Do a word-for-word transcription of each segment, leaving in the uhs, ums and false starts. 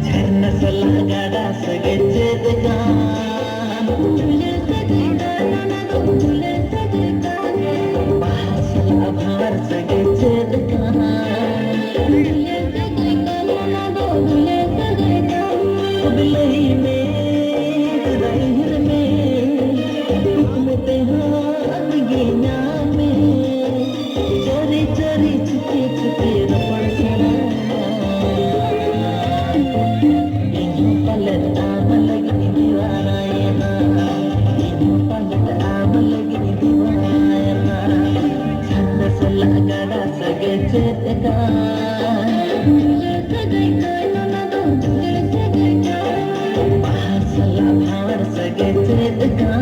ᱡᱷᱟᱨᱱᱟ ᱥᱟᱞᱟᱜ ᱜᱟᱰᱟ ᱥᱟᱹᱜᱟᱹᱭ ᱪᱮᱫ ᱠᱟᱱ? ᱵᱟᱦᱟ ᱥᱟᱞᱟᱜ ᱵᱷᱟᱸᱣᱟᱨ ᱥᱟᱹᱜᱟᱹᱭ ᱪᱮᱫ ᱠᱟᱱ? ᱞᱟᱹᱭ ᱢᱮ, ᱨᱟᱹᱭᱦᱟᱹᱨ ᱢᱮ, ᱠᱩᱠᱢᱩ ᱛᱮᱦᱚᱸ ᱟᱢᱜᱮ ᱧᱟᱢ ᱢᱮ᱾ ᱪᱟᱹᱨᱤ ᱪᱟᱹᱨᱤ ᱪᱷᱩᱯᱤ ᱪᱷᱩᱯᱤ ᱨᱚᱯᱚᱲ ᱥᱟᱱᱟ᱾ ᱤᱧ ᱦᱚᱸ ᱯᱟᱞᱮᱫ ᱟᱢ ᱞᱟᱹᱜᱤᱫ ᱤᱧ ᱫᱤᱣᱟᱱᱟᱭᱮᱱᱟ᱾ ᱤᱧ ᱦᱚᱸ ᱯᱟᱞᱮᱫ ᱟᱢ ᱞᱟᱹᱜᱤᱫ ᱤᱧ ᱫᱤᱣᱟᱱᱟᱭᱮᱱᱟ᱾ ᱪᱷᱟᱱᱫᱟ ᱥᱟᱞᱟᱜ ᱜᱟᱰᱟ ᱥᱟᱹᱜᱟᱹᱭ ᱪᱮᱫ ᱞᱮᱠᱟ? ᱵᱟᱦᱟ ᱥᱟᱞᱟᱜ ᱵᱷᱟᱸᱣᱟᱨ ᱥᱟᱹᱜᱟᱹᱭ ᱪᱮᱫ ᱞᱮᱠᱟ?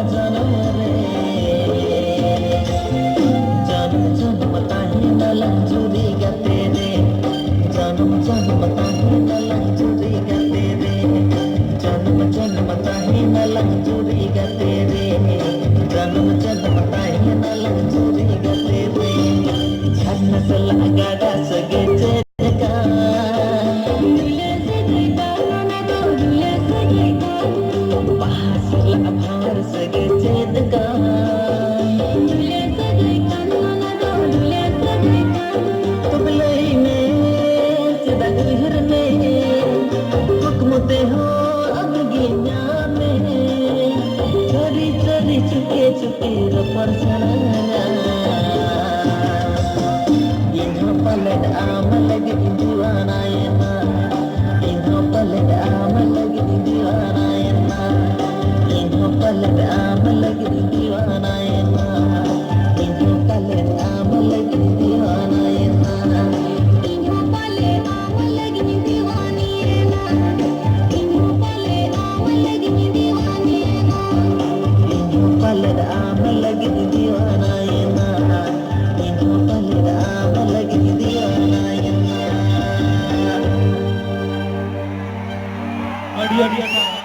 ᱡᱟᱱᱟᱢ ᱨᱮ ᱡᱟᱱᱟᱢ ᱡᱟᱱᱟᱢ ᱛᱟᱦᱮᱱᱟᱞᱟᱝ ᱡᱩᱨᱤ ᱜᱟᱛᱮ ᱨᱮ᱾ ᱡᱟᱱᱟᱢ ᱡᱟᱱᱟᱢ ᱛᱟᱦᱮᱱᱟᱞᱟᱝ ᱡᱩᱨᱤ ᱜᱟᱛᱮ ᱨᱮ᱾ ᱡᱟᱱᱟᱢ ᱡᱟᱱᱟᱢ ᱛᱟᱦᱮᱱᱟᱞᱟᱝ ᱡᱩᱨᱤ ᱜᱟᱛᱮ ᱨᱮ᱾ ᱡᱟᱱᱟᱢ ᱡᱟᱱᱟᱢ ᱛᱟᱦᱮᱱᱟᱞᱟᱝ ᱡᱩᱨᱤ ᱜᱟᱛᱮ ᱨᱮ᱾ ᱡᱷᱟᱨᱱᱟ ᱥᱟᱞᱟᱜ ᱜᱟᱰᱟ ᱥᱟᱹᱜᱟᱹᱭ ᱪᱮᱫ ᱞᱮᱠᱟ? ᱫᱩᱞᱟᱹᱲ ᱥᱟᱹᱜᱟᱹᱭ ᱛᱟᱢ, ᱚᱱᱟ ᱫᱚ ᱫᱩᱞᱟᱹᱲ ᱥᱟᱹᱜᱟᱹᱭ ᱛᱟᱢ᱾ ᱵᱟᱦᱟ ᱥᱟᱞᱟᱜ ᱵᱷᱟᱸᱣᱟᱨ ᱥᱟᱹᱜᱟᱹᱭ ᱪᱮᱫ ᱞᱮᱠᱟ? ᱫᱩᱞᱟᱹᱲ ᱥᱟᱹᱜᱟᱹᱭ ᱛᱟᱢ, ᱚᱱᱟ ᱫᱚ ᱫᱩᱞᱟᱹᱲ ᱥᱟᱹᱜᱟᱹᱭ ᱛᱟᱢ᱾ ᱛᱚᱵᱮ ᱞᱟᱹᱭ ᱢᱮ, ᱪᱮᱫᱟᱜ ᱩᱭᱦᱟᱹᱨ ᱢᱮ? ᱠᱩᱠᱢᱩ ᱛᱮᱦᱚᱸ ᱟᱢᱜᱮ ᱧᱟᱢᱮ᱾ ᱪᱟᱹᱨᱤ ᱪᱟᱹᱨᱤ ᱪᱩᱯᱠᱮ ᱪᱩᱯᱠᱮ ᱨᱚᱯᱚᱲ ᱥᱟᱱᱟᱧᱟ᱾ ᱤᱧᱦᱚᱸ ᱯᱟᱞᱮᱫ ᱟᱢ ᱞᱟᱹᱜᱤᱫ ᱤᱧ ᱫᱤᱣᱟᱱᱟᱭᱮᱱᱟ᱾ ᱤᱧᱦᱚᱸ ᱯᱟᱞᱮᱫ ᱟᱢ ᱞᱟᱹᱜᱤᱫ ᱤᱧ ᱫᱤᱣᱟᱱᱟᱭᱮᱱᱟ᱾ ᱤᱧᱦᱚᱸ ᱯᱟᱞᱮᱫ ᱟᱢ ᱞᱟᱹᱜᱤᱫ ᱤᱧ ᱫᱤᱣᱟᱱᱟᱭᱮᱱᱟ᱾ ᱤᱧᱦᱚᱸ ᱯᱟᱞᱮᱫ ᱟᱢ ᱞᱟᱹᱜᱤᱫ ᱤᱧ ᱫᱤᱣᱟᱱᱟᱭᱮᱱᱟ᱾ ᱤᱧᱦᱚᱸ ᱯᱟᱞᱮᱫ ᱟᱢ ᱞᱟᱹᱜᱤᱫ ᱤᱧ ᱫᱤᱣᱟᱱᱟᱭᱮᱱᱟ᱾ ᱤᱧᱦᱚᱸ ᱯᱟᱞᱮᱫ ᱟᱢ ᱞᱟᱹᱜᱤᱫ ᱤᱧ ᱫᱤᱣᱟᱱᱟᱭᱮᱱᱟ᱾ ᱤᱧᱦᱚᱸ ᱯᱟᱞᱮᱫ ᱟᱢ ᱞᱟᱹᱜᱤᱫ ᱤᱧ ᱫᱤᱣᱟᱱᱟᱭᱮᱱᱟ᱾ ᱤᱧᱦᱚᱸ ᱯᱟᱞᱮᱫ ᱟᱢ ᱞᱟᱹᱜᱤᱫ ᱤᱧ ᱫᱤᱣᱟᱱᱟᱭᱮᱱᱟ᱾ ᱟᱹᱰᱤ ᱟᱹᱰᱤ ᱥᱟᱨᱦᱟᱣ᱾